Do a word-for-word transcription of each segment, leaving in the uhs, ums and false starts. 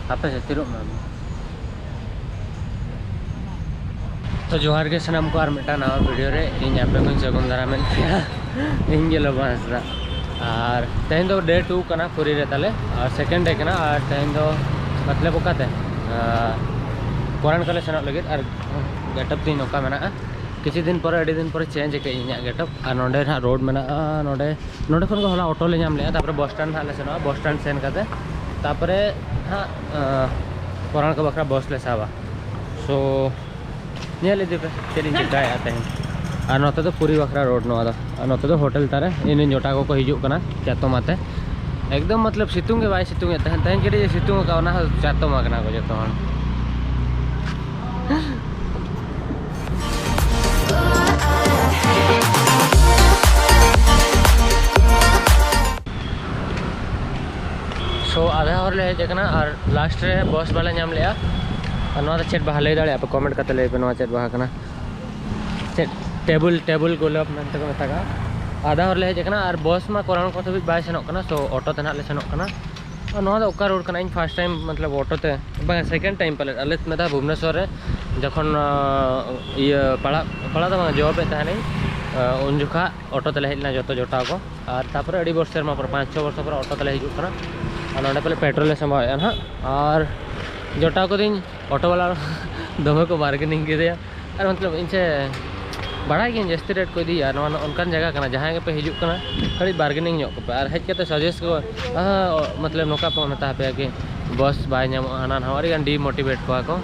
ᱦᱟᱯᱮ ᱥᱮ ᱛᱤᱨᱚᱜ ᱢᱮ᱾ ᱛᱚ ᱡᱚᱦᱟᱨ ᱜᱮ ᱥᱟᱱᱟᱢ ᱠᱚ, ᱟᱨ ᱢᱤᱫᱴᱟᱝ ᱱᱟᱣᱟ ᱵᱷᱤᱰᱤᱭᱳ ᱨᱮ ᱤᱧ ᱟᱯᱮ ᱠᱚᱧ ᱥᱟᱹᱜᱩᱱ ᱫᱟᱨᱟᱢᱮᱫ ᱯᱮᱭᱟ᱾ ᱤᱧ ᱜᱮ ᱞᱚᱵᱚ ᱦᱟᱸᱥᱫᱟ᱾ ᱟᱨ ᱛᱮᱦᱮᱧ ᱫᱚ ᱰᱮ ᱴᱩ ᱠᱟᱱᱟ ᱯᱩᱨᱤ ᱨᱮ ᱛᱟᱞᱮ, ᱟᱨ ᱥᱮᱠᱮᱱᱰ ᱰᱮ ᱠᱟᱱᱟ᱾ ᱟᱨ ᱛᱮᱦᱮᱧ ᱫᱚ ᱢᱚᱛᱞᱚᱵ ᱚᱠᱟᱛᱮ, ᱟᱨ ᱠᱚᱨᱟᱱ ᱠᱚᱞᱮ ᱥᱮᱱᱚᱜ ᱞᱟᱹᱜᱤᱫ᱾ ᱟᱨ ᱜᱮᱴᱟᱯ ᱛᱤᱧ ᱱᱚᱝᱠᱟ ᱢᱮᱱᱟᱜᱼᱟ᱾ ᱠᱤᱪᱷᱩ ᱫᱤᱱ ᱯᱚᱨᱮ, ᱟᱹᱰᱤ ᱫᱤᱱ ᱯᱚᱨᱮ ᱪᱮᱧᱡᱽ ᱟᱠᱟᱫᱟᱹᱧ ᱤᱧᱟᱹᱜ ᱜᱮᱴᱟᱯ᱾ ᱟᱨ ᱱᱚᱸᱰᱮ ᱱᱟᱦᱟᱜ ᱨᱳᱰ ᱢᱮᱱᱟᱜᱼᱟ, ᱱᱚᱸᱰᱮ, ᱱᱚᱸᱰᱮ ᱠᱷᱚᱱ ᱜᱮ ᱦᱚᱞᱟ ᱚᱴᱳ ᱞᱮ ᱧᱟᱢ ᱞᱮᱜᱼᱟ᱾ ᱛᱟᱯᱚᱨᱮ ᱵᱚᱥ ᱥᱴᱮᱱᱰ ᱱᱟᱦᱟᱜ ᱞᱮ ᱥᱮᱱᱚᱜᱼᱟ, ᱵᱚᱥ ᱥᱴᱮᱱᱰ ᱥᱮᱱ ᱠᱟᱛᱮ ᱛᱟᱯᱚᱨᱮ ᱦᱟᱸᱜ, ᱟᱸ, ᱠᱚᱨᱟᱱ ᱠᱚ ᱵᱟᱠᱷᱨᱟ ᱵᱚᱥ ᱞᱮ ᱥᱟᱵᱟ᱾ ᱥᱳ ᱧᱮᱞ ᱤᱫᱤ ᱯᱮ ᱪᱮᱫ ᱤᱧ ᱪᱮᱠᱟᱭᱮᱫᱼᱟ ᱛᱮᱦᱮᱧ᱾ ᱟᱨ ᱱᱚᱛᱮ ᱫᱚ ᱯᱩᱨᱤ ᱵᱟᱠᱷᱨᱟ ᱨᱳᱰ ᱱᱚᱣᱟ ᱫᱚ᱾ ᱟᱨ ᱱᱚᱛᱮ ᱫᱚ ᱦᱳᱴᱮᱞ ᱛᱟᱨᱮ, ᱤᱧ ᱨᱮᱱ ᱡᱚᱴᱟ ᱠᱚᱠᱚ ᱦᱤᱡᱩᱜ ᱠᱟᱱᱟ ᱪᱟᱛᱚᱢ ᱟᱛᱮ᱾ ᱮᱠᱫᱚᱢ ᱢᱚᱛᱞᱚᱵ ᱥᱤᱛᱩᱝ ᱜᱮ ᱵᱟᱭ ᱥᱤᱛᱩᱝ ᱮᱫ ᱛᱟᱦᱮᱸᱫ, ᱛᱮᱦᱮᱧ ᱠᱟᱹᱴᱤᱡ ᱮ ᱥᱤᱛᱩᱝ ᱟᱠᱟᱫ, ᱚᱱᱟ ᱦᱚᱸ ᱪᱟᱛᱚᱢ ᱟᱠᱟᱱᱟ ᱠᱚ ᱡᱚᱛᱚ ᱦᱚᱲ᱾ ᱥᱳ ᱟᱫᱷᱟ ᱦᱚᱨ ᱞᱮ ᱦᱮᱡ ᱟᱠᱟᱱᱟ ᱟᱨ ᱞᱟᱥᱴ ᱨᱮ ᱵᱚᱥ ᱵᱟᱞᱮ ᱧᱟᱢ ᱞᱮᱜᱼᱟ᱾ ᱟᱨ ᱱᱚᱣᱟ ᱫᱚ ᱪᱮᱫ ᱵᱟᱦᱟ ᱞᱟᱹᱭ ᱫᱟᱲᱮᱭᱟᱜᱼᱟ ᱯᱮ? ᱠᱚᱢᱮᱱᱴ ᱠᱟᱛᱮ ᱞᱟᱹᱭ ᱯᱮ, ᱱᱚᱣᱟ ᱪᱮᱫ ᱵᱟᱦᱟ ᱠᱟᱱᱟ? ᱪᱮᱫ, ᱴᱮᱵᱩᱞ, ᱴᱮᱵᱩᱞ ᱜᱳᱞᱟᱯ ᱢᱮᱱᱛᱮ ᱠᱚ ᱢᱮᱛᱟᱜᱼᱟ᱾ ᱟᱫᱷᱟ ᱦᱚᱨ ᱞᱮ ᱦᱮᱡ ᱟᱠᱟᱱᱟ ᱟᱨ ᱵᱚᱥ ᱢᱟ ᱠᱚᱨᱟᱱ ᱠᱚ ᱫᱷᱟᱹᱵᱤᱡ ᱵᱟᱭ ᱥᱮᱱᱚᱜ ᱠᱟᱱᱟ, ᱥᱳ ᱚᱴᱳ ᱛᱮ ᱱᱟᱦᱟᱜ ᱞᱮ ᱥᱮᱱᱚᱜ ᱠᱟᱱᱟ᱾ ᱟᱨ ᱱᱚᱣᱟ ᱫᱚ ᱚᱠᱟ ᱨᱳᱰ ᱠᱟᱱᱟ? ᱤᱧ ᱯᱷᱟᱥᱴ ᱴᱟᱭᱤᱢ, ᱢᱚᱛᱞᱚᱵ ᱚᱴᱳ ᱛᱮ, ᱵᱟᱝ, ᱥᱮᱠᱮᱱᱰ ᱴᱟᱭᱤᱢ ᱯᱟᱞᱮᱫ᱾ ᱟᱞᱮ ᱢᱤᱫ ᱫᱷᱟᱣ ᱵᱷᱩᱵᱽᱱᱮᱥᱚᱨ ᱨᱮ ᱡᱚᱠᱷᱚᱱ, ᱟᱸ, ᱤᱭᱟᱹ ᱯᱟᱲᱦᱟᱜ, ᱯᱟᱲᱦᱟᱜ ᱫᱚ ᱵᱟᱝ, ᱡᱚᱵᱮᱫ ᱛᱟᱦᱮᱱᱤᱧ, ᱟᱸ, ᱩᱱ ᱡᱚᱠᱷᱟ ᱚᱴᱳ ᱛᱮᱞᱮ ᱦᱮᱡ ᱞᱮᱱᱟ ᱡᱚᱛᱚ ᱡᱚᱴᱟᱣ ᱠᱚ᱾ ᱟᱨ ᱛᱟᱯᱚᱨᱮ ᱟᱹᱰᱤ ᱵᱚᱪᱷᱚᱨ ᱥᱮᱨᱢᱟ ᱯᱚᱨ, ᱯᱟᱸᱪ ᱪᱷᱚ ᱵᱚᱪᱷᱚᱨ ᱯᱚᱨ ᱚᱴᱳ ᱛᱮᱞᱮ ᱦᱤᱡᱩᱜ ᱠᱟᱱᱟ᱾ ᱟᱨ ᱱᱚᱸᱰᱮ ᱯᱟᱞᱮ ᱯᱮᱴᱨᱳᱞ ᱞᱮ ᱥᱟᱢᱵᱟᱣᱮᱫᱼᱟ ᱱᱟᱦᱟᱜ᱾ ᱟᱨ ᱡᱚᱴᱟᱣ ᱠᱚᱫᱚᱧ ᱚᱴᱳ ᱵᱟᱞᱟ ᱫᱚᱢᱮ ᱠᱚ ᱵᱟᱨᱜᱮᱱᱤᱝ ᱠᱮᱫᱮᱭᱟ᱾ ᱟᱨ ᱢᱚᱛᱞᱚᱵ ᱤᱧ ᱥᱮ ᱵᱟᱲᱟᱭ ᱜᱤᱭᱟᱹᱧ ᱡᱟᱹᱥᱛᱤ ᱨᱮᱴ ᱠᱚ ᱤᱫᱤᱭᱟ᱾ ᱱᱚᱣᱟ ᱱᱚ-, ᱚᱱᱠᱟᱱ ᱡᱟᱭᱜᱟ ᱠᱟᱱᱟ, ᱡᱟᱦᱟᱸᱭ ᱜᱮᱯᱮ ᱦᱤᱡᱩᱜ ᱠᱟᱱᱟ, ᱠᱟᱹᱴᱤᱡ ᱵᱟᱨᱜᱮᱱᱤᱝ ᱧᱚᱜ ᱠᱚᱯᱮ᱾ ᱟᱨ ᱦᱮᱡ ᱠᱟᱛᱮ ᱥᱟᱡᱮᱥᱴ ᱠᱚ, ᱟᱦᱟ, ᱢᱚᱛᱞᱚᱵ ᱱᱚᱝᱠᱟ ᱠᱚ ᱢᱮᱛᱟ ᱯᱮᱭᱟ ᱠᱤ ᱵᱚᱥ ᱵᱟᱭ ᱧᱟᱢᱚᱜᱼᱟ, ᱦᱟᱱᱟ ᱱᱟᱣᱟ, ᱟᱹᱰᱤᱜᱟᱱ ᱰᱤᱢᱳᱴᱤᱵᱷᱮᱴ ᱠᱚᱣᱟ ᱠᱚ᱾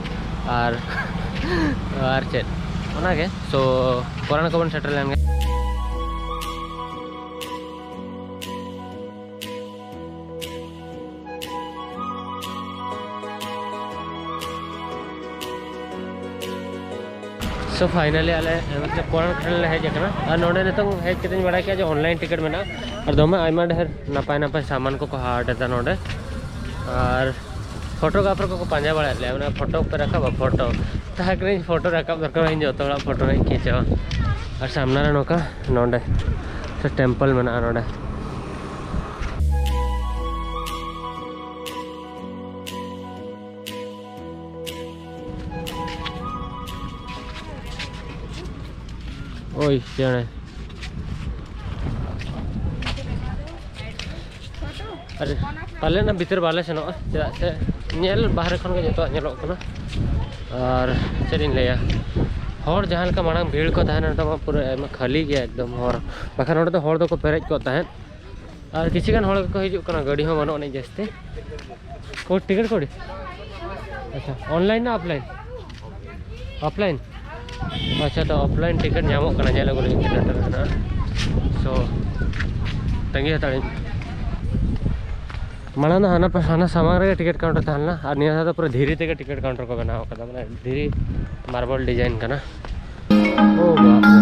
ᱟᱨ, ᱟᱨ ᱪᱮᱫ, ᱚᱱᱟᱜᱮ᱾ ᱥᱳ ᱠᱚᱨᱟᱱ ᱠᱚᱵᱚᱱ ᱥᱮᱴᱮᱨ ᱞᱮᱱ ᱜᱮ᱾ ᱥᱳ ᱯᱷᱟᱭᱱᱟᱞᱤ ᱟᱞᱮ, ᱢᱚᱛᱞᱚᱵ, ᱠᱚᱨᱟᱱ ᱠᱚᱴᱷᱮᱱ ᱞᱮ ᱦᱮᱡ ᱟᱠᱟᱱᱟ᱾ ᱟᱨ ᱱᱚᱰᱮ ᱱᱤᱛᱚᱝ ᱦᱮᱡ ᱠᱟᱛᱮᱧ ᱵᱟᱲᱟᱭ ᱠᱮᱫᱟ ᱡᱮ ᱚᱱᱞᱟᱭᱤᱱ ᱴᱤᱠᱤᱴ ᱢᱮᱱᱟᱜᱼᱟ᱾ ᱟᱨ ᱫᱚᱢᱮ ᱟᱭᱢᱟ ᱰᱷᱮᱨ ᱱᱟᱯᱟᱭ ᱱᱟᱯᱟᱭ ᱥᱟᱢᱟᱱ ᱠᱚᱠᱚ ᱦᱟᱴ ᱮᱫᱟ ᱱᱚᱰᱮ᱾ ᱟᱨ ᱯᱷᱳᱴᱳᱜᱨᱟᱯᱷᱟᱨ ᱠᱚᱠᱚ ᱯᱟᱸᱡᱟ ᱵᱟᱲᱟᱭᱮᱫ ᱞᱮᱭᱟ, ᱢᱟᱱᱮ ᱯᱷᱳᱴᱳ ᱯᱮ ᱨᱟᱠᱟᱵᱟ, ᱯᱷᱳᱴᱳ᱾ ᱛᱟᱦᱮᱸ ᱠᱟᱹᱱᱟᱹᱧ ᱯᱷᱳᱴᱳ ᱨᱟᱠᱟᱵ ᱫᱚᱨᱠᱟᱨ, ᱤᱧ ᱡᱚᱛᱚ ᱦᱚᱲᱟᱜ ᱯᱷᱳᱴᱳ ᱦᱟᱸᱜ ᱤᱧ ᱠᱷᱤᱪᱟᱹᱣᱟ᱾ ᱟᱨ ᱥᱟᱢᱱᱟ ᱨᱮ ᱱᱚᱝᱠᱟ ᱱᱚᱰᱮ ᱥᱮ ᱴᱮᱢᱯᱮᱞ ᱢᱮᱱᱟᱜᱼᱟ ᱱᱚᱰᱮ᱾ ᱳᱭ ᱪᱮᱬᱮ᱾ ᱟᱨ ᱯᱟᱞᱮᱱ ᱵᱷᱤᱛᱤᱨ ᱵᱟᱞᱮ ᱥᱮᱱᱚᱜᱼᱟ, ᱪᱮᱫᱟᱜ ᱥᱮ ᱧᱮᱞ ᱵᱟᱦᱨᱮ ᱠᱷᱚᱱ ᱜᱮ ᱡᱚᱛᱚᱣᱟᱜ ᱧᱮᱞᱚᱜ ᱠᱟᱱᱟ᱾ ᱟᱨ ᱪᱮᱫ ᱤᱧ ᱞᱟᱹᱭᱟ, ᱦᱚᱲ ᱡᱟᱦᱟᱸ ᱞᱮᱠᱟ ᱢᱟᱲᱟᱝ ᱵᱷᱤᱲ ᱠᱚ ᱛᱟᱦᱮᱱᱟ, ᱱᱮᱛᱟᱨ ᱢᱟ ᱯᱩᱨᱟᱹ ᱟᱭᱢᱟ ᱠᱷᱟᱹᱞᱤ ᱜᱮᱭᱟ ᱮᱠᱫᱚᱢ ᱦᱚᱲ, ᱵᱟᱠᱷᱟᱱ ᱱᱚᱸᱰᱮ ᱫᱚ ᱦᱚᱲ ᱫᱚᱠᱚ ᱯᱮᱨᱮᱡ ᱠᱚᱜ ᱛᱟᱦᱮᱸᱫ᱾ ᱟᱨ ᱠᱤᱪᱷᱩ ᱜᱟᱱ ᱦᱚᱲ ᱜᱮᱠᱚ ᱦᱤᱡᱩᱜ ᱠᱟᱱᱟ, ᱜᱟᱹᱰᱤ ᱦᱚᱸ ᱵᱟᱹᱱᱩᱜ ᱟᱹᱱᱤᱡ ᱡᱟᱹᱥᱛᱤ᱾ ᱠᱳ ᱴᱤᱠᱤᱴ ᱠᱚ ᱟᱹᱰᱤ? ᱟᱪᱪᱷᱟ, ᱚᱱᱞᱟᱭᱤᱱ ᱱᱟ ᱚᱯᱷᱞᱟᱭᱤᱱ? ᱚᱯᱷᱞᱟᱭᱤᱱ? ᱟᱪᱪᱷᱟ, ᱛᱚ ᱚᱯᱷᱞᱟᱭᱤᱱ ᱴᱤᱠᱤᱴ ᱧᱟᱢᱚᱜ ᱠᱟᱱᱟ, ᱧᱮᱞ ᱟᱹᱜᱩ ᱞᱟᱹᱜᱤᱫ ᱛᱤᱱᱟᱹᱜ ᱴᱟᱠᱟ ᱦᱮᱱᱟᱜᱼᱟ᱾ ᱥᱳ ᱛᱟᱺᱜᱤ ᱦᱟᱛᱟᱲᱤᱧ᱾ ᱢᱟᱲᱟᱝ ᱫᱚ ᱦᱟᱱᱟ ᱯᱟ-, ᱦᱟᱱᱟ ᱥᱟᱢᱟᱝ ᱨᱮᱜᱮ ᱴᱤᱠᱤᱴ ᱠᱟᱣᱩᱱᱴᱟᱨ ᱛᱟᱦᱮᱸ ᱞᱮᱱᱟ, ᱟᱨ ᱱᱤᱭᱟᱹ ᱫᱷᱟᱣ ᱫᱚ ᱯᱩᱨᱟᱹ ᱫᱷᱤᱨᱤ ᱛᱮᱜᱮ ᱴᱤᱠᱤᱴ ᱠᱟᱣᱩᱱᱴᱟᱨ ᱠᱚ ᱵᱮᱱᱟᱣ ᱠᱟᱫᱟ, ᱢᱟᱱᱮ ᱫᱷᱤᱨᱤ ᱢᱟᱨᱵᱚᱞ ᱰᱤᱡᱟᱭᱤᱱ ᱠᱟᱱᱟ᱾ ᱳ ᱵᱟᱯ ᱨᱮ᱾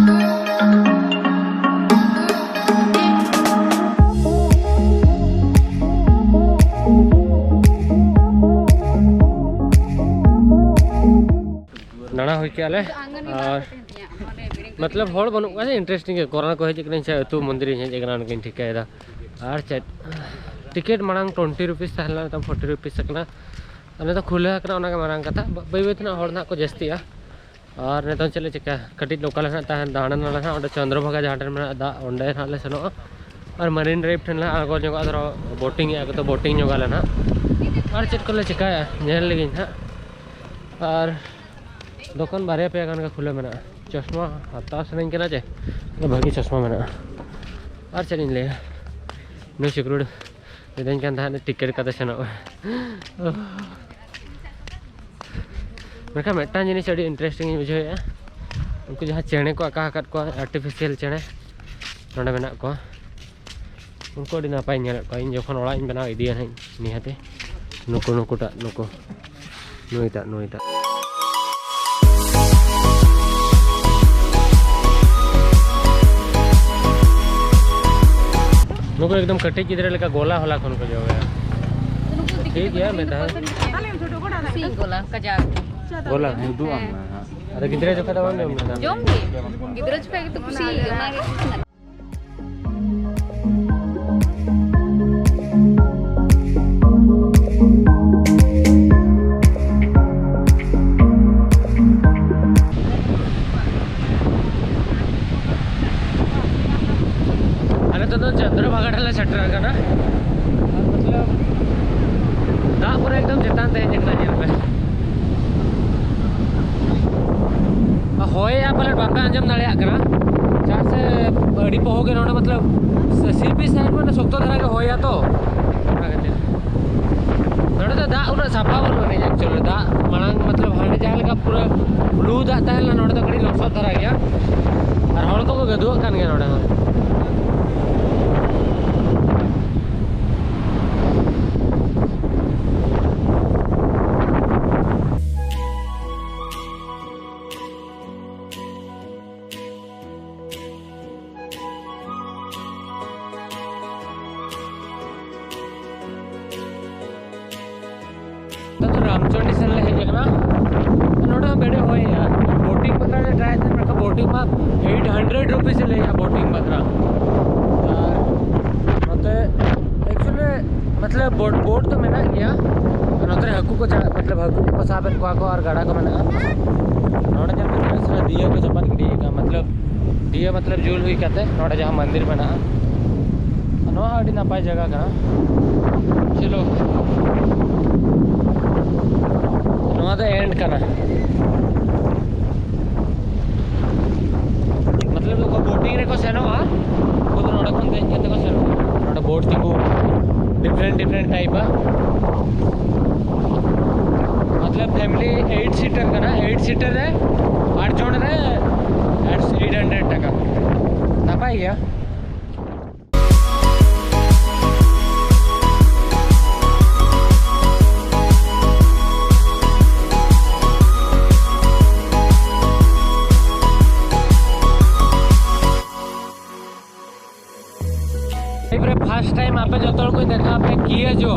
ᱫᱟᱬᱟ ᱦᱩᱭ ᱠᱮᱜᱼᱟ ᱞᱮ, ᱟᱨ ᱢᱚᱛᱞᱚᱵ ᱦᱚᱲ ᱵᱟᱹᱱᱩᱜ ᱠᱚᱣᱟ ᱡᱮ, ᱤᱱᱴᱟᱨᱮᱥᱴᱤᱝ ᱜᱮ᱾ ᱠᱚᱨᱳᱱᱟ ᱠᱚ ᱦᱮᱡ ᱠᱟᱱᱟ, ᱥᱮ ᱟᱹᱛᱩ ᱢᱚᱱᱫᱤᱨ ᱤᱧ ᱦᱮᱡ ᱠᱟᱱᱟ, ᱚᱱᱠᱟᱧ ᱴᱷᱤᱠᱟᱹᱭᱮᱫᱟ᱾ ᱟᱨ ᱪᱮᱫ, ᱴᱤᱠᱤᱴ ᱢᱟᱲᱟᱝ ᱴᱩᱭᱮᱱᱴᱤ ᱨᱩᱯᱤᱥ ᱛᱟᱦᱮᱸ ᱞᱮᱱᱟ, ᱱᱤᱛᱚᱝ ᱯᱷᱳᱨᱴᱤ ᱨᱩᱯᱤᱥ ᱟᱠᱟᱱᱟ᱾ ᱟᱨ ᱱᱤᱛᱚᱜ ᱠᱷᱩᱞᱟᱹᱣ ᱟᱠᱟᱱᱟ, ᱚᱱᱟ ᱜᱮ ᱢᱟᱨᱟᱝ ᱠᱟᱛᱷᱟ᱾ ᱵᱟᱹᱭ ᱵᱟᱹᱭ ᱛᱮ ᱱᱟᱜ ᱦᱚᱲ ᱱᱟᱜ ᱠᱚ ᱡᱟᱹᱥᱛᱤᱜᱼᱟ᱾ ᱟᱨ ᱱᱤᱛᱚᱝ ᱪᱮᱫ ᱞᱮ ᱪᱤᱠᱟᱹᱭᱟ, ᱠᱟᱹᱴᱤᱡ ᱞᱳᱠᱟᱞ ᱨᱮ ᱱᱟᱜ ᱛᱟᱦᱮᱱ, ᱫᱟᱬᱟᱱ ᱟᱞᱮ ᱱᱟᱜ ᱚᱸᱰᱮ ᱪᱚᱱᱫᱨᱚᱵᱷᱟᱜᱟ ᱡᱟᱦᱟᱸ ᱴᱷᱮᱱ ᱢᱮᱱᱟᱜ ᱫᱟᱜ, ᱚᱸᱰᱮ ᱱᱟᱜ ᱞᱮ ᱥᱮᱱᱚᱜᱼᱟ᱾ ᱟᱨ ᱢᱟᱨᱤᱱ ᱰᱨᱟᱭᱤᱵᱷ ᱴᱷᱮᱱ ᱞᱮ ᱟᱬᱜᱚ ᱧᱚᱜᱚᱜᱼᱟ, ᱟᱫᱚ ᱵᱳᱴᱤᱝ ᱮᱫᱼᱟ ᱠᱚ, ᱛᱚ ᱵᱳᱴᱤᱝ ᱧᱚᱜ ᱟᱞᱮ ᱱᱟᱜ᱾ ᱟᱨ ᱪᱮᱫ ᱠᱚᱞᱮ ᱪᱤᱠᱟᱹᱭᱟ, ᱧᱮᱞ ᱞᱮᱜᱤᱧ ᱱᱟᱜ᱾ ᱟᱨ ᱫᱚᱠᱟᱱ ᱵᱟᱨᱭᱟ ᱯᱮᱭᱟ ᱜᱟᱱ ᱜᱮ ᱠᱷᱩᱞᱟᱹᱣ ᱢᱮᱱᱟᱜᱼᱟ᱾ ᱪᱚᱥᱢᱟ ᱦᱟᱛᱟᱣ ᱥᱟᱱᱟᱧ ᱠᱟᱱᱟ ᱡᱮ, ᱵᱷᱟᱹᱜᱤ ᱪᱚᱥᱢᱟ ᱢᱮᱱᱟᱜᱼᱟ᱾ ᱟᱨ ᱪᱮᱫ ᱤᱧ ᱞᱟᱹᱭᱟ, ᱱᱩᱭ ᱥᱤᱠᱲᱩᱲ ᱢᱤᱛᱟᱹᱧ ᱠᱟᱱ ᱛᱟᱦᱮᱸᱫ ᱴᱤᱠᱤᱴ ᱠᱟᱛᱮ ᱥᱮᱱᱚᱜ ᱢᱮ᱾ ᱢᱮᱱᱠᱷᱟᱱ ᱢᱤᱫᱴᱟᱝ ᱡᱤᱱᱤᱥ ᱟᱹᱰᱤ ᱤᱱᱴᱟᱨᱮᱥᱴᱤᱝ ᱤᱧ ᱵᱩᱡᱷᱟᱹᱣᱮᱫᱼᱟ, ᱩᱱᱠᱩ ᱡᱟᱦᱟᱸ ᱪᱮᱬᱮ ᱠᱚ ᱟᱠᱟ ᱟᱠᱟᱫ ᱠᱚᱣᱟ, ᱟᱨᱴᱤᱯᱷᱤᱥᱤᱭᱟᱞ ᱪᱮᱬᱮ ᱱᱚᱰᱮ ᱢᱮᱱᱟᱜ ᱠᱚᱣᱟ, ᱩᱱᱠᱩ ᱟᱹᱰᱤ ᱱᱟᱯᱟᱭ ᱧᱮᱞᱮᱫ ᱠᱚᱣᱟ᱾ ᱤᱧ ᱡᱚᱠᱷᱚᱱ ᱚᱲᱟᱜ ᱤᱧ ᱵᱮᱱᱟᱣ ᱤᱫᱤᱭᱟ ᱱᱟᱦᱟᱜ, ᱱᱤᱦᱟᱹᱛᱤ ᱱᱩᱠᱩ, ᱱᱩᱠᱩᱴᱟᱜ, ᱱᱩᱠᱩ, ᱱᱩᱭᱴᱟᱜ, ᱱᱩᱭᱴᱟᱜ᱾ ᱱᱩᱠᱩ ᱮᱠᱫᱚᱢ ᱠᱟᱹᱴᱤᱡ ᱜᱤᱫᱽᱨᱟᱹ ᱞᱮᱠᱟ ᱜᱚᱞᱟ ᱦᱚᱞᱟ ᱠᱷᱚᱱ ᱠᱚ ᱡᱚᱢᱮᱜᱼᱟ᱾ ᱴᱷᱤᱠ ᱜᱮᱭᱟ, ᱢᱤᱫ ᱫᱷᱟᱣ᱾ ᱥᱤᱧ ᱜᱚᱞᱟ, ᱠᱟᱡᱟᱠ᱾ ᱜᱚᱞᱟ, ᱢᱩᱫᱩ ᱟᱢ ᱦᱮᱸ᱾ ᱦᱟᱸᱜ᱾ ᱟᱫᱚ ᱜᱤᱫᱽᱨᱟᱹ ᱡᱚᱠᱷᱚᱱ ᱫᱚ ᱵᱟᱢ ᱡᱚᱢ ᱞᱮᱫᱟ? ᱡᱚᱢ ᱜᱮ᱾ ᱜᱤᱫᱽᱨᱟᱹ ᱡᱚᱠᱷᱚᱱ ᱜᱮᱛᱚ ᱠᱩᱥᱤ, ᱚᱱᱟ ᱜᱮ ᱠᱩᱥᱤ᱾ ᱮᱠᱫᱚᱢ ᱪᱮᱛᱟᱱ ᱛᱮ ᱦᱮᱡ ᱟᱠᱟᱱᱟ, ᱧᱮᱞ ᱯᱮ᱾ ᱦᱚᱭᱮᱜᱼᱟ ᱯᱟᱞᱮᱫ ᱵᱟᱯᱮ ᱟᱸᱡᱚᱢ ᱫᱟᱲᱮᱭᱟᱜ ᱠᱟᱱᱟ, ᱪᱮᱫᱟᱜ ᱥᱮ ᱟᱹᱰᱤ ᱯᱚᱦᱚ ᱜᱮ ᱱᱚᱰᱮ, ᱢᱚᱛᱞᱚᱵ ᱥᱤᱞᱯᱤ ᱥᱟᱭᱤᱰ ᱢᱟᱱᱮ ᱥᱚᱠᱛᱚ ᱫᱷᱟᱨᱟ ᱜᱮ ᱦᱚᱭᱟ ᱛᱚ, ᱚᱱᱟ ᱠᱷᱟᱹᱛᱤᱨ᱾ ᱱᱚᱰᱮ ᱫᱚ ᱫᱟᱜ ᱩᱱᱟᱹᱜ ᱥᱟᱯᱷᱟ ᱵᱟᱹᱱᱩᱜ ᱟᱹᱱᱤᱡ actually᱾ ᱫᱟᱜ ᱢᱟᱲᱟᱝ ᱢᱚᱛᱞᱚᱵ ᱦᱟᱸᱰᱮ ᱡᱟᱦᱟᱸ ᱞᱮᱠᱟ ᱯᱩᱨᱟᱹ blue ᱫᱟᱜ ᱛᱟᱦᱮᱸ ᱞᱮᱱᱟ, ᱱᱚᱰᱮ ᱫᱚ ᱠᱟᱹᱴᱤᱡ ᱞᱚᱥᱚᱫ ᱫᱷᱟᱨᱟ ᱜᱮᱭᱟ᱾ ᱟᱨ ᱦᱚᱲ ᱠᱚᱠᱚ ᱜᱟᱹᱫᱩᱜ ᱠᱟᱱ ᱜᱮᱭᱟ ᱱᱚᱰᱮ ᱦᱚᱸ᱾ ᱱᱤᱛᱚᱜ ᱫᱚ ᱨᱟᱢᱪᱚᱱᱰᱤ ᱥᱮᱱ ᱞᱮ ᱦᱮᱡ ᱟᱠᱟᱱᱟ᱾ ᱱᱚᱰᱮ ᱦᱚᱸ ᱵᱮᱲᱮ ᱦᱚᱭᱮᱜᱼᱟ᱾ ᱵᱳᱴᱤᱝ ᱵᱟᱠᱷᱨᱟ ᱞᱮ ᱴᱨᱟᱭ ᱮᱫᱟ, ᱢᱮᱱᱠᱷᱟᱱ ᱵᱳᱴᱤᱝ ᱢᱟ eight hundred rupees ᱮ ᱞᱟᱹᱭᱮᱜᱼᱟ ᱵᱳᱴᱤᱝ ᱵᱟᱠᱷᱨᱟ᱾ ᱟᱨ ᱱᱚᱛᱮ actually ᱢᱚᱛᱞᱚᱵ ᱵᱳᱴ, ᱵᱳᱴ ᱫᱚ ᱢᱮᱱᱟᱜ ᱜᱮᱭᱟ, ᱟᱨ ᱱᱚᱛᱮ ᱨᱮ ᱦᱟᱹᱠᱩ ᱠᱚ ᱪᱟᱞᱟᱜ, ᱢᱚᱛᱞᱚᱵ ᱦᱟᱹᱠᱩ ᱠᱚᱠᱚ ᱥᱟᱵᱮᱫ ᱠᱚᱣᱟ ᱠᱚ, ᱟᱨ ᱜᱟᱰᱟ ᱠᱚ ᱢᱮᱱᱟᱜᱼᱟ᱾ ᱱᱚᱰᱮ ᱧᱮᱞ ᱯᱮ, ᱛᱤᱱᱟᱹᱜ ᱥᱟᱨᱟ ᱫᱤᱭᱟᱹ ᱠᱚ ᱪᱟᱯᱟᱫ ᱜᱤᱰᱤ ᱟᱠᱟᱫᱟ, ᱢᱚᱛᱞᱚᱵ ᱫᱤᱭᱟᱹ ᱢᱚᱛᱞᱚᱵ ᱡᱩᱞ ᱦᱩᱭ ᱠᱟᱛᱮ ᱱᱚᱰᱮ ᱡᱟᱦᱟᱸ ᱢᱚᱱᱫᱤᱨ ᱢᱮᱱᱟᱜᱼᱟ, ᱱᱚᱣᱟ ᱦᱚᱸ ᱟᱹᱰᱤ ᱱᱟᱯᱟᱭ ᱡᱟᱭᱜᱟ ᱠᱟᱱᱟ᱾ ᱪᱚᱞᱚ, ᱱᱚᱣᱟ ᱫᱚ end ᱠᱟᱱᱟ᱾ ᱢᱚᱛᱞᱚᱵ ᱚᱠᱚᱭ ᱵᱳᱴᱤᱝ ᱨᱮᱠᱚ ᱥᱮᱱᱚᱜᱼᱟ, ᱩᱱᱠᱩ ᱫᱚ ᱱᱚᱰᱮ ᱠᱷᱚᱱ ᱫᱮᱡ ᱠᱟᱛᱮ ᱠᱚ ᱥᱮᱱᱚᱜᱼᱟ᱾ ᱱᱚᱰᱮ ᱵᱳᱴ ᱛᱤᱸᱜᱩ, different different type ᱟ᱾ ᱢᱚᱛᱞᱚᱵ family eight seater ᱠᱟᱱᱟ, eight seater ᱨᱮ ᱟᱴ ᱡᱚᱱ ᱨᱮ eight hundred ᱴᱟᱠᱟ᱾ ᱱᱟᱯᱟᱭ ᱜᱮᱭᱟ᱾ ᱮᱵᱟᱨᱮ first time ᱟᱯᱮ ᱡᱚᱛᱚ ᱦᱚᱲ ᱠᱚ ᱫᱮᱠᱷᱟᱣ ᱯᱮ ᱠᱤᱭᱟᱡᱳ᱾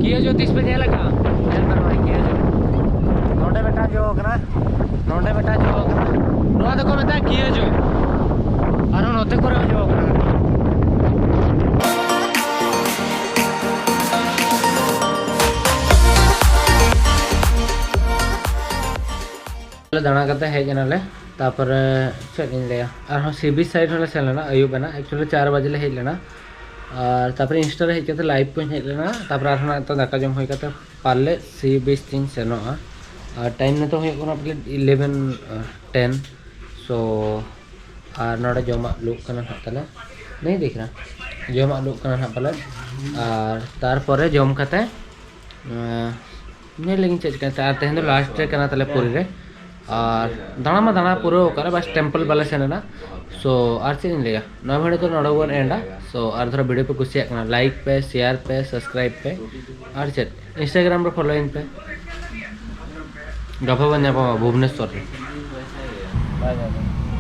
ᱠᱤᱭᱟᱡᱳ ᱛᱤᱥ ᱯᱮ ᱧᱮᱞ ᱟᱠᱟᱫᱼᱟ? ᱧᱮᱞ ᱯᱮ ᱱᱚᱜᱼᱚᱭ ᱠᱤᱭᱟᱡᱳ᱾ ᱱᱚᱰᱮ ᱢᱤᱫᱴᱟᱝ ᱡᱚ ᱟᱠᱟᱱᱟ, ᱱᱚᱰᱮ ᱢᱤᱫᱴᱟᱝ ᱡᱚ ᱟᱠᱟᱱᱟ᱾ ᱱᱚᱣᱟ ᱫᱚᱠᱚ ᱢᱮᱛᱟᱜᱼᱟ ᱠᱤᱭᱟᱡᱳ᱾ ᱟᱨᱦᱚᱸ ᱱᱚᱛᱮ ᱠᱚᱨᱮ ᱦᱚᱸ ᱡᱚ ᱟᱠᱟᱱᱟ᱾ ᱫᱟᱬᱟ ᱠᱟᱛᱮ ᱦᱮᱡ ᱮᱱᱟᱞᱮ᱾ ᱛᱟᱯᱚᱨᱮ ᱪᱮᱫ ᱤᱧ ᱞᱟᱹᱭᱟ, ᱟᱨᱦᱚᱸ ᱥᱤ ᱵᱤᱪ ᱥᱟᱭᱤᱰ ᱦᱚᱸᱞᱮ ᱥᱮᱱ ᱞᱮᱱᱟ ᱟᱹᱭᱩᱵ ᱮᱱᱟ, actually ᱪᱟᱨ ᱵᱟᱡᱮ ᱞᱮ ᱦᱮᱡ ᱞᱮᱱᱟ᱾ ᱟᱨ ᱛᱟᱨᱯᱚᱨᱮ ᱤᱱᱥᱴᱟ ᱨᱮ ᱦᱮᱡ ᱠᱟᱛᱮ ᱞᱟᱭᱤᱵᱷ ᱠᱚᱧ ᱦᱮᱡ ᱞᱮᱱᱟ᱾ ᱛᱟᱨᱯᱚᱨᱮ ᱟᱨᱦᱚᱸ ᱱᱤᱛᱚᱜ ᱫᱟᱠᱟ ᱡᱚᱢ ᱦᱩᱭ ᱠᱟᱛᱮ ᱯᱟᱞᱮ ᱥᱤ ᱵᱤᱪ ᱛᱤᱧ ᱥᱮᱱᱚᱜᱼᱟ᱾ ᱟᱨ ᱴᱟᱭᱤᱢ ᱱᱤᱛᱚᱜ ᱦᱩᱭᱩᱜ ᱠᱟᱱᱟ ᱯᱟᱞᱮ eleven ten. So ᱟᱨ ᱱᱚᱰᱮ ᱡᱚᱢᱟᱜ ᱞᱩᱜ ᱠᱟᱱᱟ ᱱᱟᱦᱟᱜ ᱛᱟᱞᱮ, ᱱᱤᱭ ᱫᱤᱠᱷ ᱨᱟᱦᱟ, ᱡᱚᱢᱟᱜ ᱞᱩᱜ ᱠᱟᱱᱟ ᱱᱟᱦᱟᱜ ᱯᱟᱞᱮ᱾ ᱟᱨ ᱛᱟᱨᱯᱚᱨᱮ ᱡᱚᱢ ᱠᱟᱛᱮ ᱟᱸ, ᱧᱮᱞ ᱞᱟᱹᱜᱤᱧ ᱪᱮᱫ ᱪᱤᱠᱟᱹᱜ ᱠᱟᱱᱟ᱾ ᱟᱨ ᱛᱮᱦᱮᱧ ᱫᱚ ᱞᱟᱥᱴ ᱰᱮ ᱠᱟᱱᱟ ᱛᱟᱞᱮ ᱯᱩᱨᱤ ᱨᱮ᱾ ᱟᱨ ᱫᱟᱬᱟ ᱢᱟ ᱫᱟᱬᱟ ᱯᱩᱨᱟᱹᱣ ᱟᱠᱟᱱᱟ, ᱵᱟᱥ ᱴᱮᱢᱯᱮᱞ ᱵᱟᱞᱮ ᱥᱮᱱ ᱞᱮᱱᱟ᱾ ᱥᱳ ᱟᱨ ᱪᱮᱫ ᱤᱧ ᱞᱟᱹᱭᱟ, ᱱᱚᱣᱟ ᱵᱷᱤᱰᱤᱭᱳ ᱫᱚ ᱱᱚᱰᱮ ᱵᱚᱱ ᱮᱱᱰᱟ᱾ ᱥᱳ ᱟᱨ ᱫᱷᱚᱨᱚ ᱵᱷᱤᱰᱤᱭᱳ ᱯᱮ ᱠᱩᱥᱤᱭᱟᱜ ᱠᱟᱱᱟ, ᱞᱟᱭᱤᱠ ᱯᱮ, ᱥᱮᱭᱟᱨ ᱯᱮ, ᱥᱟᱵᱥᱠᱨᱟᱭᱤᱵ ᱯᱮ᱾ ᱟᱨ ᱪᱮᱫ, ᱤᱱᱥᱴᱟᱜᱨᱟᱢ ᱨᱮ ᱯᱷᱚᱞᱳᱭᱤᱧ ᱯᱮ᱾ ᱜᱟᱯᱟ ᱵᱚᱱ ᱧᱟᱯᱟᱢᱟ ᱵᱷᱩᱵᱽᱱᱮᱥᱣᱚᱨ ᱨᱮ᱾ ᱵᱟᱭ ᱵᱟᱭ ᱵᱟᱭ᱾